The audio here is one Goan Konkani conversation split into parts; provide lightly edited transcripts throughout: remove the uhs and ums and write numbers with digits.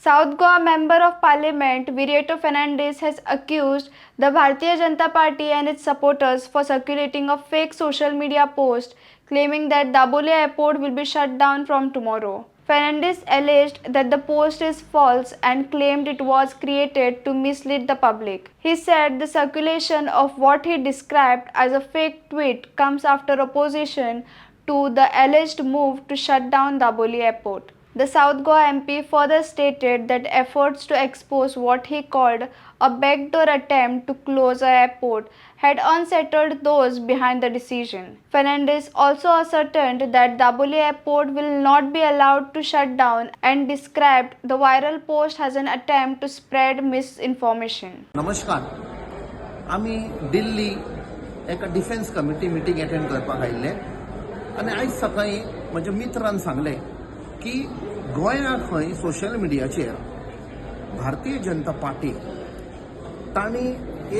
South Goa Member of Parliament Viriato Fernandes has accused the Bharatiya Janata Party and its supporters for circulating a fake social media post claiming that Dabolim Airport will be shut down from tomorrow. Fernandes alleged that the post is false and claimed it was created to mislead the public. He said the circulation of what he described as a fake tweet comes after opposition to the alleged move to shut down Dabolim Airport. The South Goa MP further stated that efforts to expose what he called a backdoor attempt to close a airport had unsettled those behind the decision. Fernandes also ascertained that Dabolim Airport will not be allowed to shut down and described the viral post as an attempt to spread misinformation. नमस्कार. आमी दिल्ली एका डिफेन्स कमिटी मिटींग अटेंड करपाक आयिल्ले आनी आयज सकाळीं म्हज्या मित्रान सांगलें की गोंया खंय सोशल मिडियाचेर भारतीय जनता पार्टी तांणी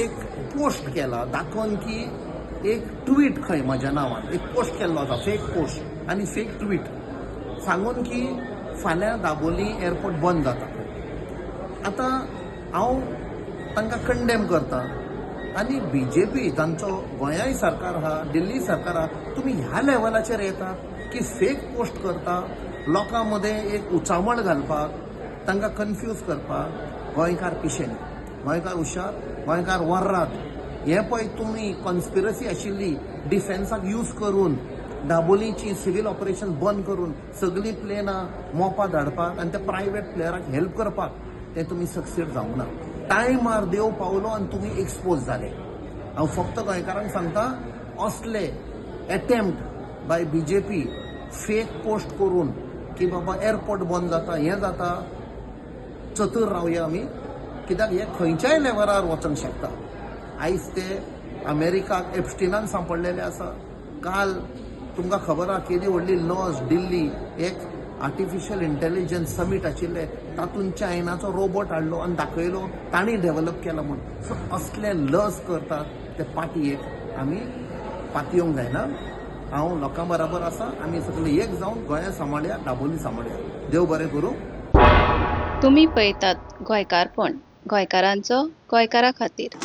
एक पोस्ट केला दाखोवन की एक ट्वीट खंय म्हज्या नांवान एक पोस्ट केल्लो आसा, फेक पोस्ट आनी फेक ट्वीट सांगून की फाल्यां दाबोली एअरपोर्ट बंद जाता. आतां हांव तांकां कंडेम करता आनी बीजेपी तांचो गोंयाय सरकार आहा, दिल्ली सरकार आहा, तुमी ह्या लेवलाचेर येता की फेक पोस्ट करता लोकां मदें एक उचांबळ घालपाक, तांकां कन्फ्यूज करपाक. गोंयकार पिशे न्ही, गोंयकार हुशार, गोंयकार वर्रात. हें पळय, तुमी कॉन्स्पिरसी आशिल्ली डिफेन्साक यूज करून दाबोलीची सिवील ऑपरेशन बंद करून सगळीं प्लेनां मोपा धाडपाक आनी त्या प्रायवेट प्लेयराक हेल्प करपाक, ते तुमी सक्सीड जावंक ना. टायमार देव पावलो आनी तुमी एक्सपोज जाले. हांव फक्त गोंयकारांक सांगता, असले attempt by BJP fake post करून की बाबा एअरपोर्ट बंद जाता, हें जाता, चतूर रावया आमी, कित्याक हे खंयच्याय लेवलार वचोंक शकता. आयज ते अमेरिकाक एप्स्टिनान सांपडलेले आसा. काल तुमकां खबर आहा, केदी व्हडली लॉस दिल्ली एक आर्टिफिशियल इंटेलिजन्स समीट आशिल्ले, तातूंत चायनाचो रोबोट हाडलो आनी दाखयलो तांणी डेव्हलप केला म्हूण. सो असले लस करतात ते पार्टयेक आमी पातयेवंक जायना. हांव लोकां बराबर आसा. आमी सगळे एक जावन गोंया सांबाळया, दाबोली सांबाळया. देव बरें करूं. तुमी पळयतात गोंयकारपण, गोंयकारांचो गोंयकारा खातीर.